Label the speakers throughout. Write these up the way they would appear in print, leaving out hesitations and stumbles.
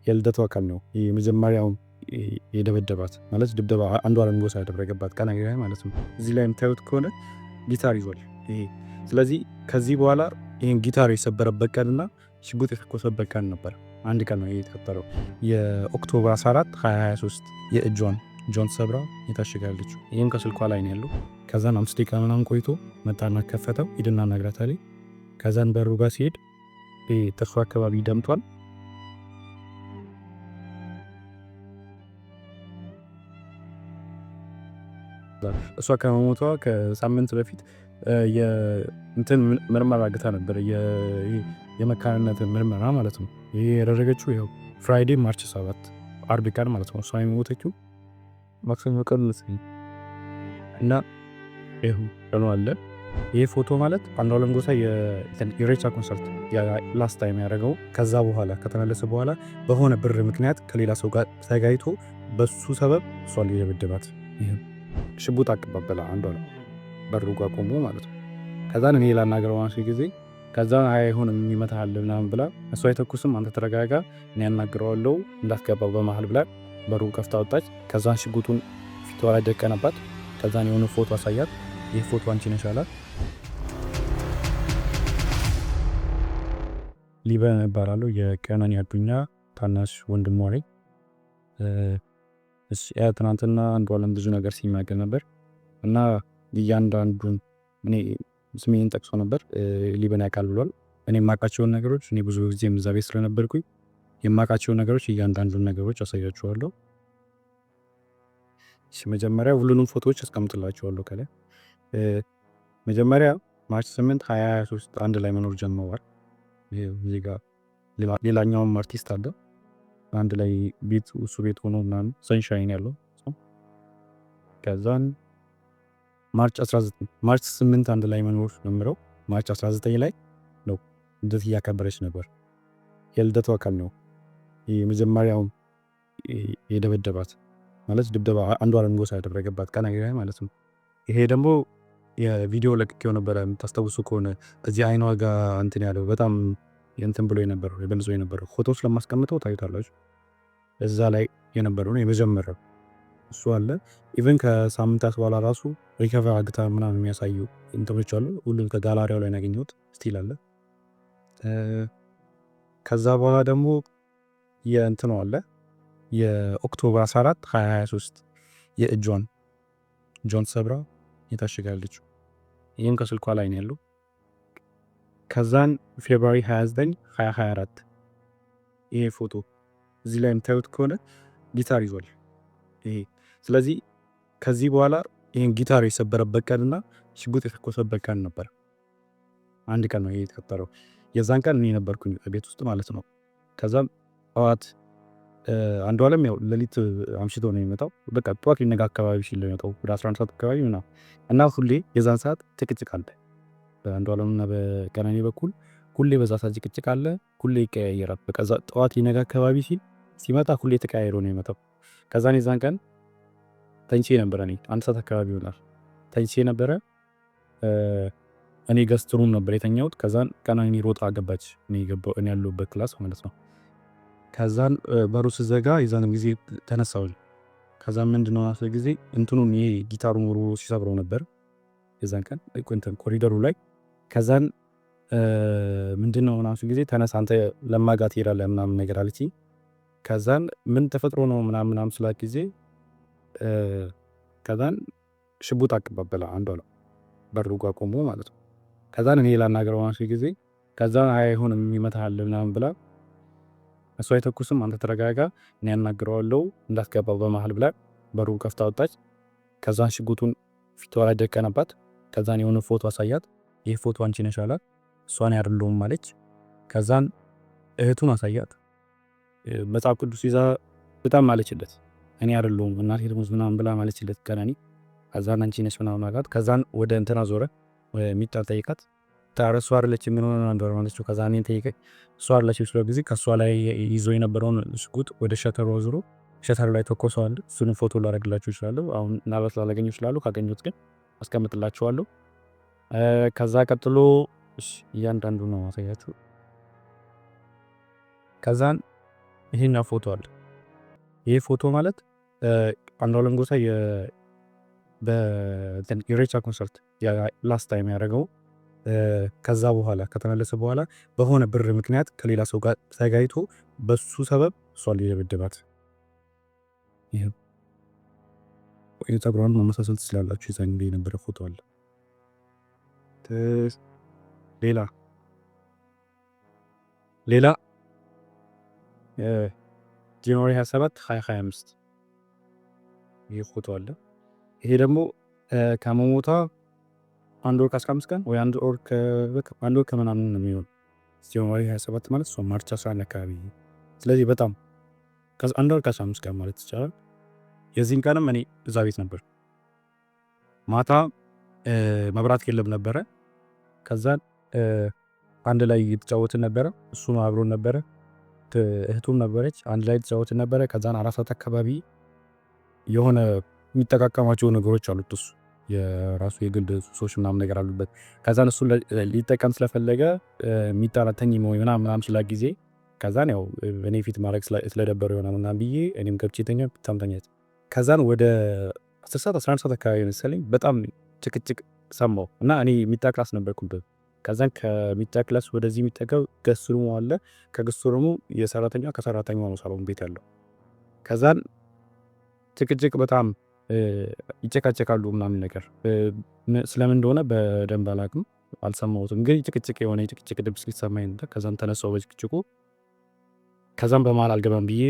Speaker 1: የልደቷ ቀን ነው የመጀመሪያውን የደበደባት፣ ማለት ድብደባ አንዷለም ጎሳ ያደረገባት ቀን ማለት ነው። እዚህ ላይ የምታዩት ከሆነ ጊታር ይዟል ይሄ። ስለዚህ ከዚህ በኋላ ይህን ጊታር የሰበረበት ቀንና ሽጉጥ የተኮሰበት ቀን ነበር። አንድ ቀን ነው የተፈጠረው። የ October 14 2023 የእጇን እጇን ሰብራ የታሸጋለች። ይህም ከስልኳ ላይ ነው ያለው። ከዛን 5 ደቂቃ ምናምን ቆይቶ መጣና ከፈተው፣ ሂድና አናግራታለሁ። ከዛን በሩ ጋር ሲሄድ ጥርሱ አካባቢ ደምቷል። እሷ ከመሞቷ ከሳምንት በፊት እንትን ምርመራ አግታ ነበር፣ የመካንነት ምርመራ ማለት ነው። ይሄ ያደረገችው ይኸው Friday March 7፣ አርብ ቀን ማለት ነው። እሷ የሞተችው ማክሰኞ ቀን መሰለኝ እና ይኸው ቀኑ አለ። ይህ ፎቶ ማለት አንዷለም ጎሳ የኢሬቻ ኮንሰርት last time ያደረገው፣ ከዛ በኋላ ከተመለሰ በኋላ በሆነ ብር ምክንያት ከሌላ ሰው ጋር ተጋይቶ በሱ ሰበብ እሷን ሊደበድባት ሽጉጥ አቀባበለ አንዷለም በሩ ጋር ቆሞ ማለት ነው። ከዛን እኔ ላናገረው ጊዜ ከዛ አይሆንም ይመታሃል ምናምን ብላ፣ እሱ አይተኩስም፣ አንተ ተረጋጋ፣ እኔ ያናግረዋለሁ፣ እንዳትገባ በመሀል ብላ በሩን ከፍታ ወጣች። ከዛን ሽጉጡን ፊቷ ላይ ደቀነባት። ከዛን የሆነ ፎቶ አሳያት። ይህ ፎቶ አንቺ ነሽ አላት። ሊበን እባላለሁ። የቀነኒ አዱኛ ታናሽ ወንድሟ ነኝ። ትናንትና አንዷለም ብዙ ነገር ሲናገር ነበር እና እያንዳንዱን እኔ ስሜን ጠቅሶ ነበር። ሊበን ያውቃል ብሏል። እኔ የማውቃቸውን ነገሮች፣ እኔ ብዙ ጊዜ እዛ ቤት ስለነበርኩኝ የማውቃቸውን ነገሮች እያንዳንዱን ነገሮች አሳያችኋለሁ። መጀመሪያ ሁሉንም ፎቶዎች አስቀምጥላችኋለሁ ከላይ። መጀመሪያ March 8 2023 አንድ ላይ መኖር ጀምረዋል። እዚህ ጋር ሌላኛውም አርቲስት አለ፣ አንድ ላይ ቤት እሱ ቤት ሆኖ ምናምን ሰንሻይን ያለው። ከዛን March 19፣ March 8 አንድ ላይ መኖር ጀምረው March 19 ላይ ነው ልደት እያከበረች ነበር። የልደቷ ቀን ነው የመጀመሪያውን የደበደባት፣ ማለት ድብደባ አንዷለም ጎሳ ያደረገባት ቀን ማለት ነው። ይሄ ደግሞ የቪዲዮ ለቅቄው ነበረ፣ የምታስታውሱ ከሆነ እዚህ አይኗ ጋር እንትን ያለው፣ በጣም እንትን ብሎ የነበረው፣ የበልዞ የነበረው ፎቶ ስለማስቀምጠው ታዩታላችሁ። እዛ ላይ የነበረው ነው የመጀመሪያው እሱ አለ። Even ከሳምንታት በኋላ ራሱ recover አግታ ምናምን የሚያሳዩ እንትኖች አሉ። ሁሉም ከጋላሪያው ላይ ያገኘሁት still አለ። ከዛ በኋላ ደግሞ የእንትኑ አለ፣ የ October 14 2023 የእጇን እጇን ሰብራ የታሸጋለች። ይህም ከስልኳ ላይ ነው ያለው። ከዛን February 29 2024 ይሄ ፎቶ እዚህ ላይ የምታዩት ከሆነ ጊታር ይዟል ይሄ። ስለዚህ ከዚህ በኋላ ይህን ጊታር የሰበረበት ቀንና ሽጉጥ የተኮሰበት ቀን ነበር። አንድ ቀን ነው ይሄ የተፈጠረው። የዛን ቀን እኔ ነበርኩኝ ቤት ውስጥ ማለት ነው። ከዛም ጠዋት አንዷለም ያው ሌሊት አምሽቶ ነው የሚመጣው። በቃ ጠዋት ሊነጋ አካባቢ ሲል ነው የሚመጣው፣ ወደ 11 ሰዓት አካባቢ ምናምን፣ እና ሁሌ የዛን ሰዓት ጭቅጭቅ አለ በአንዷለም እና በቀነኒ በኩል። ሁሌ በዛ ሰዓት ጭቅጭቅ አለ። ሁሌ ይቀያየራል። በቃ ጠዋት ሊነጋ አካባቢ ሲል ሲመጣ ሁሌ ተቀያይሮ ነው የሚመጣው። ከዛን የዛን ቀን ተኝቼ ነበረ። እኔ 1 ሰዓት አካባቢ ይሆናል ተኝቼ ነበረ። እኔ guest room ነበር የተኛሁት። ከዛን ቀነኒ ሮጣ ገባች፣ እኔ ያለሁበት class ማለት ነው። ከዛን በሩ ስዘጋ የዛን ጊዜ ተነሳሁኝ። ከዛን ምንድነው ናስ ጊዜ እንትኑን ይሄ ጊታሩን ወርውሮ ሲሰብረው ነበር የዛን ቀን እንትን ኮሪደሩ ላይ። ከዛን ምንድነው ናሱ ጊዜ ተነሳ አንተ ለማጋ ትሄዳለህ ምናምን ነገር አለችኝ። ከዛን ምን ተፈጥሮ ነው ምናምን ምናምን ስላት ጊዜ ከዛን ሽጉጥ አቀባበለ አንዷለም በሩ ጋር ቆሞ ማለት ነው። ከዛን እኔ ላናገረው ጊዜ ከዛ አይሆንም ይመታሃል ምናምን ብላ፣ እሱ አይተኩስም፣ አንተ ተረጋጋ፣ እኔ ያናግረዋለሁ፣ እንዳትገባ በመሀል ብላ በሩን ከፍታ ወጣች። ከዛን ሽጉጡን ፊቷ ላይ ደቀነባት። ከዛን የሆነ ፎቶ አሳያት። ይህ ፎቶ አንቺ ነሽ አላት። እሷን አይደለሁም አለች። ከዛን እህቱን አሳያት። መጽሐፍ ቅዱስ ይዛ በጣም ማለችለት። እኔ አይደለሁም እናቴ ትሙት ምናምን ብላ ማለችለት ቀነኒ። ከዛን አንቺ ነሽ ምናምን አላት። ከዛን ወደ እንትና ዞረ፣ ሚጣ ጠይቃት። እሷ አይደለች ምን ሆነ አንዷ ማለችው። ከዛ እኔን ጠይቀኝ፣ እሷ አይደለች ስለ ጊዜ ከእሷ ላይ ይዞ የነበረውን ሽጉጥ ወደ shutter ኡ አዙሮ shutter ኡ ላይ ተኮሰዋል። እሱንም ፎቶ ላደርግላችሁ እችላለሁ። አሁን ምናልባት ላላገኘው እችላለሁ። ካገኘሁት ግን አስቀምጥላችኋለሁ። ከዛ ቀጥሎ እያንዳንዱ ነው ማሳያችሁ። ከዛን ይሄኛው ፎቶ አለ። ይሄ ፎቶ ማለት አንዷለም ጎሳ በኢሬቻ ኮንሰርት last time ያደረገው፣ ከዛ በኋላ ከተመለሰ በኋላ በሆነ ብር ምክንያት ከሌላ ሰው ጋር ተጋይቶ በሱ ሰበብ እሷን ሊደበድባት። ይሄ ፀጉሯን ማመሳሰል ትችላላችሁ። የዛን ጊዜ የነበረ ፎቶ አለ። ሌላ January 27 2025 ይሄ ፎቶ አለ። ይሄ ደግሞ ከመሞቷ 1 ወር ከ15 ቀን ወይ 1 ወር ከምናምን ነው የሚሆን። January 27 ማለት እሷ March 11 አካባቢ። ስለዚህ በጣም 1 ወር ከ15 ቀን ማለት ይቻላል። የዚህን ቀንም እኔ እዛ ቤት ነበር። ማታ መብራት የለም ነበረ። ከዛን አንድ ላይ እየተጫወትን ነበረ። እሱም አብሮን ነበረ፣ እህቱም ነበረች። አንድ ላይ የተጫወትን ነበረ። ከዛን 4 ሰዓት አካባቢ የሆነ የሚጠቃቀማቸው ነገሮች አሉት፣ እሱ የራሱ የግል ሱሶች ምናምን ነገር አሉበት። ከዛን እሱ ሊጠቀም ስለፈለገ ሚጣላ ተኝ ምናምን ምናምን ስላ ጊዜ ከዛን ያው እኔ ፊት ማድረግ ስለደበረው ይሆናል ምናምን ብዬ እኔም ገብቼ ተኛሁ፣ በጣም ተኛች። ከዛን ወደ 10 ሰዓት 11 ሰዓት አካባቢ መሰለኝ በጣም ጭቅጭቅ ሰማሁ እና እኔ ሚጣ class ነበርኩበት። ከዛን ከሚጣ class ወደዚህ የሚጠጋው guest room ኡ አለ። ከ guest room ኡ የሰራተኛ፣ ከሰራተኛዋ ነው ሳሎን ቤት ያለው። ከዛን ጭቅጭቅ በጣም ይጨቃጨቃሉ ምናምን ነገር፣ ስለምን እንደሆነ በደንብ አላውቅም፣ አልሰማሁትም። ግን ጭቅጭቅ የሆነ የጭቅጭቅ ድምፅ ሊሰማኝ ነበር። ከዛም ተነሳው በጭቅጭቁ። ከዛም በመሃል አልገባም ብዬ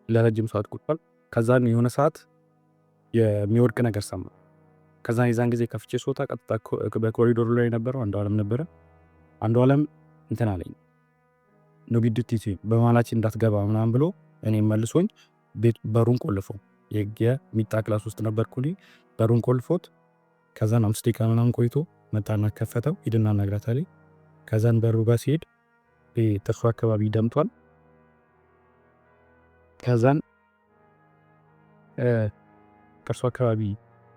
Speaker 1: ለረጅም ሰዓት ቁጭ። ከዛን የሆነ ሰዓት የሚወድቅ ነገር ሰማ። ከዛን የዛን ጊዜ ከፍቼ ስወጣ ቀጥታ በኮሪዶሩ ላይ የነበረው አንዱዓለም ነበረ። አንዱዓለም እንትን አለኝ፣ "No ግድቲቲ በመሃላችን እንዳትገባ" ምናምን ብሎ እኔም መልሶኝ ቤት በሩን ቆልፈው፣ የሚጣ class ውስጥ ነበርኩ እኔ፣ በሩን ቆልፎት ከዛን 5 ደቂቃ ምናምን ቆይቶ መጣና ከፈተው። "ሂድና አናግራት" አለኝ። ከዛን በሩ ጋር ሲሄድ ጥርሱ አካባቢ ደምቷል። ከዛን ጥርሱ አካባቢ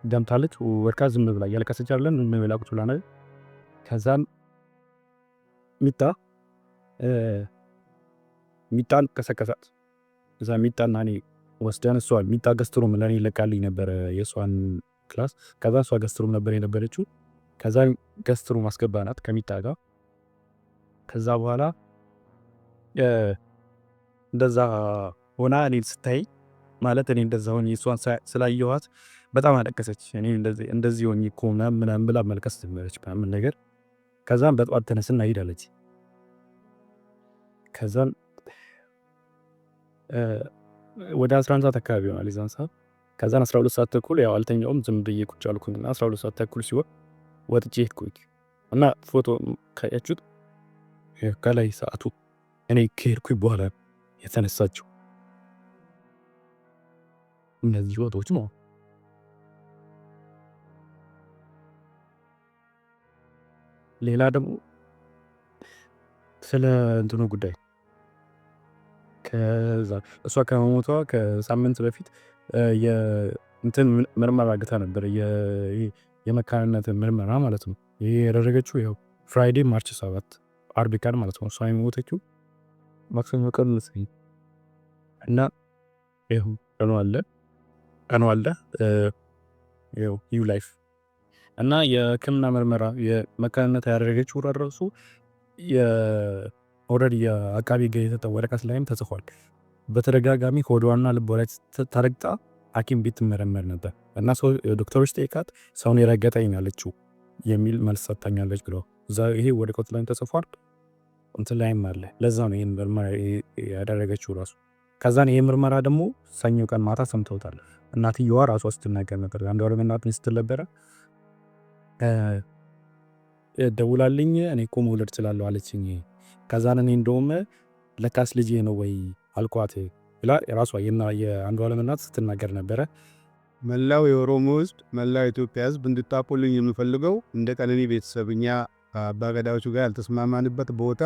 Speaker 1: ደምታለች። ወድቃ ዝም ብላ እያለቀሰች አይደለም፣ ዝም ብላ ቁጭ ብላ ነው። ከዛን ሚጣን ቀሰቀሳት። እዛ ሚጣና እኔ ወስደን እሷ ሚጣ guest room ለእኔ ለቃልኝ ነበረ የእሷን class። ከዛ እሷ guest room ነበር የነበረችው። ከዛ guest room አስገባናት ከሚጣ ጋር። ከዛ በኋላ እንደዛ ሆና እኔን ስታይ፣ ማለት እኔ እንደዛ ሆኜ እሷን ስላየኋት በጣም አለቀሰች። እኔ እንደዚህ ሆኜ እኮ ምናምን ምናምን ብላ መልቀስ ጀመረች ምናምን ነገር። ከዛም በጠዋት ተነስና ሂድ አለች። ከዛን ወደ 11 ሰዓት አካባቢ ይሆናል የዛን ሰዓት። ከዛን 12 ሰዓት ተኩል ያው አልተኛውም፣ ዝም ብዬ ቁጭ አልኩኝ እና 12 ሰዓት ተኩል ሲሆን ወጥቼ ሄድኩኝ እና ፎቶ ካያችሁት ከላይ ሰዓቱ እኔ ከሄድኩኝ በኋላ የተነሳችው እነዚህ ፎቶዎች ነው። ሌላ ደግሞ ስለ እንትኑ ጉዳይ፣ ከዛ እሷ ከመሞቷ ከሳምንት በፊት የእንትን ምርመራ አግታ ነበር፣ የመካንነት ምርመራ ማለት ነው። ይሄ ያደረገችው ያው Friday March 7፣ አርብ ቀን ማለት ነው። እሷ የሞተችው ማክሰኞ ቀን መሰለኝ። እና ይኸው ቀኑ አለ፣ ቀኑ አለ፣ ይኸው you life እና የሕክምና ምርመራ የመካንነት ያደረገችው ራሱ already የአቃቢ ሕግ የሰጠው ወረቀት ላይም ተጽፏል። በተደጋጋሚ ሆዷና ልቧ ላይ ተረግጣ ሐኪም ቤት ትመረመር ነበር እና ሰው ዶክተሮች ጠይቃት ሰውን የረገጠኝ ያለችው የሚል መልስ ሰጥታኛለች ብለው እዛ ይሄ ወረቀቱ ላይም ተጽፏል፣ እንትን ላይም አለ። ለዛ ነው ይህን ምርመራ ያደረገችው ራሱ። ከዛን ይሄ ምርመራ ደግሞ ሰኞ ቀን ማታ ሰምተውታል። እናትየዋ ራሷ ስትናገር ነበር። አንዷለም እናት ስትል ነበረ፣ ደውላልኝ "እኔ እኮ መውለድ እችላለሁ" አለችኝ። ከዛን እኔ እንደውም ለካስ ልጄ ነው ወይ አልኳት ብላ ራሷ የአንዷለም እናት ስትናገር ነበረ።
Speaker 2: መላው የኦሮሞ ሕዝብ፣ መላው የኢትዮጵያ ሕዝብ እንድታውቁልኝ የምፈልገው እንደ ቀነኒ ቤተሰብ እኛ ከአባገዳዎቹ ጋር ያልተስማማንበት ቦታ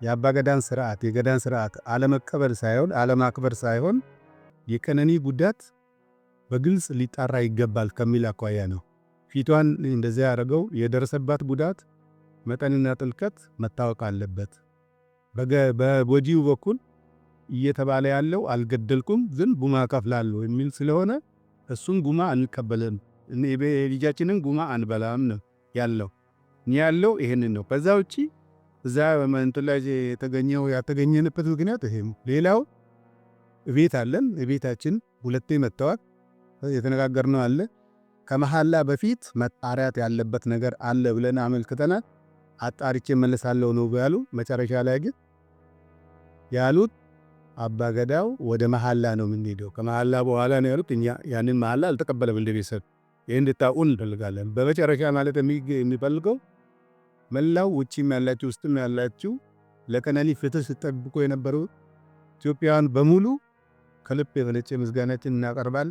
Speaker 2: የአባገዳን ስርዓት፣ የገዳን ስርዓት አለመቀበል ሳይሆን፣ አለማክበር ሳይሆን የቀነኒ ጉዳት በግልጽ ሊጣራ ይገባል ከሚል አኳያ ነው። ፊቷን እንደዚያ ያደረገው የደረሰባት ጉዳት መጠንና ጥልቀት መታወቅ አለበት። በጎጂው በኩል እየተባለ ያለው አልገደልኩም ግን ጉማ ከፍላለሁ የሚል ስለሆነ እሱን ጉማ አንቀበልም፣ ልጃችንን ጉማ አንበላም ነው ያለው። ያለው ይሄንን ነው። ከዛ ውጪ እዛ እንትን ላይ የተገኘው ያተገኘንበት ምክንያት ይሄ ነው። ሌላው ቤት አለን። ቤታችን ሁለቴ መጥተዋል። የተነጋገርነው አለ። ከመሐላ በፊት መጣሪያት ያለበት ነገር አለ ብለን አመልክተናል። አጣርቼ መለሳለሁ ነው ያሉ። መጨረሻ ላይ ግን ያሉት አባገዳው ወደ መሐላ ነው የምንሄደው፣ ከመሐላ በኋላ ነው ያሉት። እኛ ያንን መሐላ አልተቀበለም እንደ ቤተሰብ። ይህን እንድታውቁን እንፈልጋለን። በመጨረሻ ማለት የሚፈልገው መላው ውጭም ያላችሁ ውስጥም ያላችሁ ለቀነኒ ፍትህ ስትጠብቁ የነበሩ ኢትዮጵያውያን በሙሉ ከልብ የመነጨ ምስጋናችን እናቀርባል።